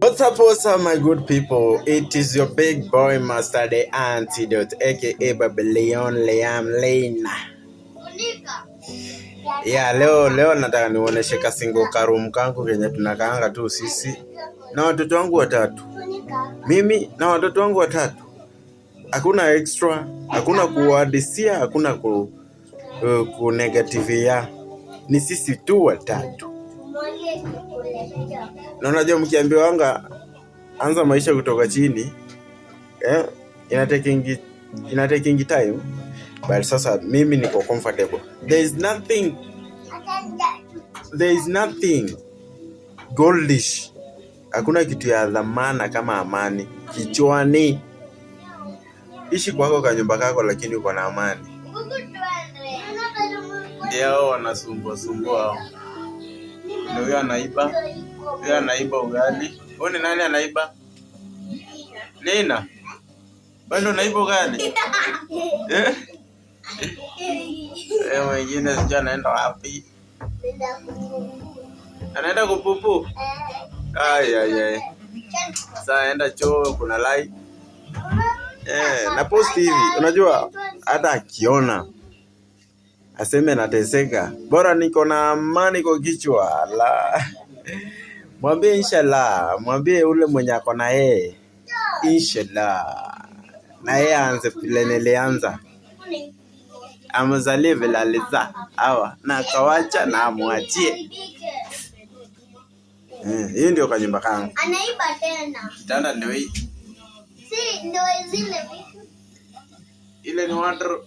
What's up, my good people? It is your big boy, Master the Antidote, aka Babylon Liam Lane. Yeah, leo nataka niuoneshe kasingo karoom kangu kenye tunakaanga tu sisi na watoto wangu watatu. Mimi na watoto wangu watatu. Hakuna extra, hakuna kuadisia, hakuna ku negative ya. Ni sisi tu watatu. Na unajua mkiambiwa wanga anza maisha kutoka chini, ina taking time, but sasa mimi niko comfortable. There is nothing goldish. Hakuna kitu ya dhamana kama amani kichwani. Ishi kwako kanyumba kako, lakini uko na amani. Ndio wanasumbua sumbua. Ndio huyo anaiba, huyo anaiba ugali. Huyu ni nani anaiba? Lina. Wewe ndio unaiba ugali? Eh? Eh, mwingine sijui anaenda wapi? Anaenda kupupu. Ai ai ai. Sasa enda choo kuna light. Eh, na post hivi. Unajua hata akiona aseme nateseka, bora niko na amani kwa kichwa. La. Mwambie inshallah, mwambie ule mwenye ako na yeye inshallah, na yeye aanze vile nilianza, amzalie vile alizaa hawa na akawacha na amwachie. Eh, hii ndio kanyumba kangu. Anaiba tena. Kitanda ndio hii. Si ndio zile vitu. Ile ni wardrobe.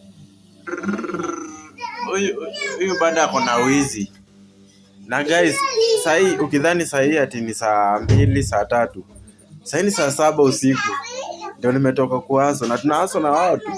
Huyu bado ako na wizi. Na guys, sahii ukidhani sahii ati ni saa 2, saa 3. Sahii ni saa 7 usiku. Ndio nimetoka kuhustle na tuna hustle na watu.